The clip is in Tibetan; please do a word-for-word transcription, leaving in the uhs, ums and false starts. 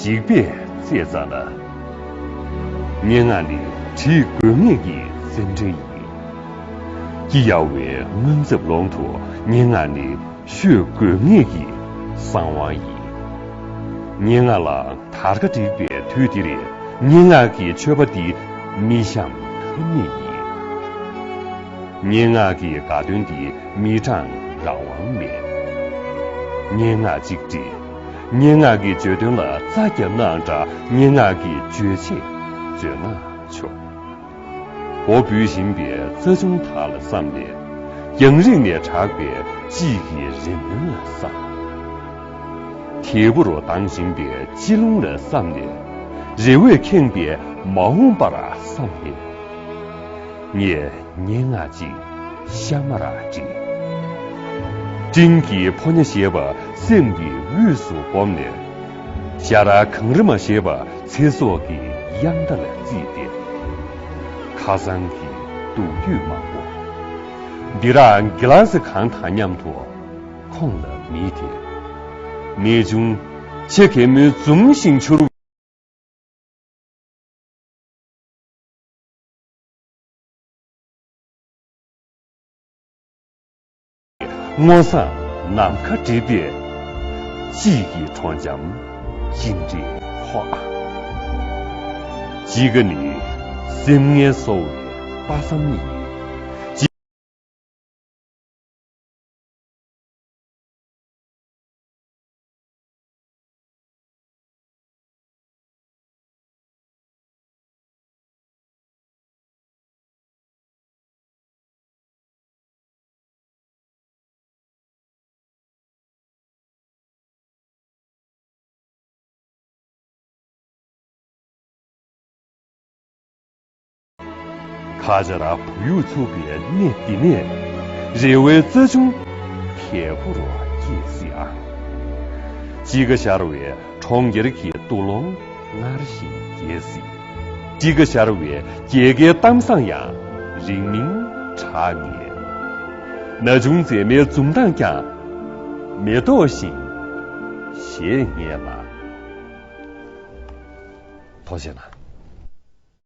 འཇིགས་པས་གཙེས་ཙ་ན། སྙན་ངག་ནི་བྲིས་དགོས་ངེས་ཀྱི་སེམས་ཁྲལ་ཡིན། སྐྱི་གཡའ་བའི་ངོས་འཛབ་ཀློང་དུ་སྙན་ངག་ནི་ཤོད་དགོས་ངེས་ཀྱི་གསང་བ་ཡིན། སྙན་ངག་ལ་དར་ཁ་བསྒྲིགས་པའི་དུས་འདིར། སྙན་ངག་གི་མཆོད་པ་འདི་མི་བཤམས་ཐབས་མེད་ཡིན། སྙན་ངག་གི་དགའ་སྟོན་འདི་མི་བགྲང་རང་དབང་མེད། སྙན་ངག་ཅིག་བྲིས། སྙན་ངག་གི་བརྗོད་དོན་ལ་རྩ་བརྒྱབ་ནའང་འདྲ། སྙན་ངག་གི་རྗོད་བྱེད་བརྗོད་ན་ཆོག་སྒོ་འབུད་བཞིན་པའི་རྩྭ་ཆུང་དག་ལ་བསམ་ནས། རྒྱང་རིང་ནས་གྲགས་པའི་དཔྱིད་ཀྱི་རེ་སྨོན་ལ་བསམ། དལ་བུར་ལྡང་བཞིན་པའི་དཔྱིད་རླུང་ལ་བསམ་ནས། རེ་བས་ཁེངས་པའི་མ་འོངས་པར་བསམ་ནས། ངས་སྙན་ངག་ཅིག་ཤ་མར་བྲིས། སྤྲིན་གྱི་ཕོ་ཉ་ཞེས་པ་སེམས་ཀྱི་དབུས་སུ་བསྒོམས་ནས། ཞ་ར་གངས་རི་མ་ཞེས་པ་ཚེ་སྲོག་གི་དབྱངས་རྟ་ལ་བརྩིས་ཏེ། ཁ་སང་གི་སྡུག་ཡུས་མང་པོ། འདི་རག་གི་ལ་སི་གང་དང་མཉམ་དུ་ཁོང་ལ་མིད་དེ། གནས་ཆུང་ཆེ་གེ་མོའི་འཛུམ་ཞིང་འཕྱུར། སྔོ་བསངས་ནམ་མཁའ་བསྒྲིབས་པའི་དཔྱིད་ཀྱི་དྲོ་འཇམ་ཅི་འདྲའི་མཁོ་ཨ། དཔྱིད་ཀ་ནི་སེམས་ངལ་གསོ་བའི་དཔག་བསམ་ཡིན། ཁ་ཆར་བུ་ཡུག་འཚུབ་པའི་གནས་འདི་ནས། རེ་བའི་རྩྭ་ཆུང་དལ་བུར་སྐྱེས་སྲིད་ཨང་། དཔྱིད་ཀ་ཤར་བའི་གྲོང་ཁྱེར་གྱི་འདུ་ལོང་སྔར་བཞིན་རྒྱས་སྲིད། དཔྱིད་ཀ་ཤར་བའི་རྒྱལ་ཁའི་གཏམ་བཟང་ཡང་རིང་མིན་གྲགས་ངེས། ན་ཆུང་མཛེས་མའི་འཛུམ་མདངས་ཀྱང་མེ་ཏོག་བཞིན་བཞད་ངེས་ལ། ཐུགས་རྗེ་གནང་།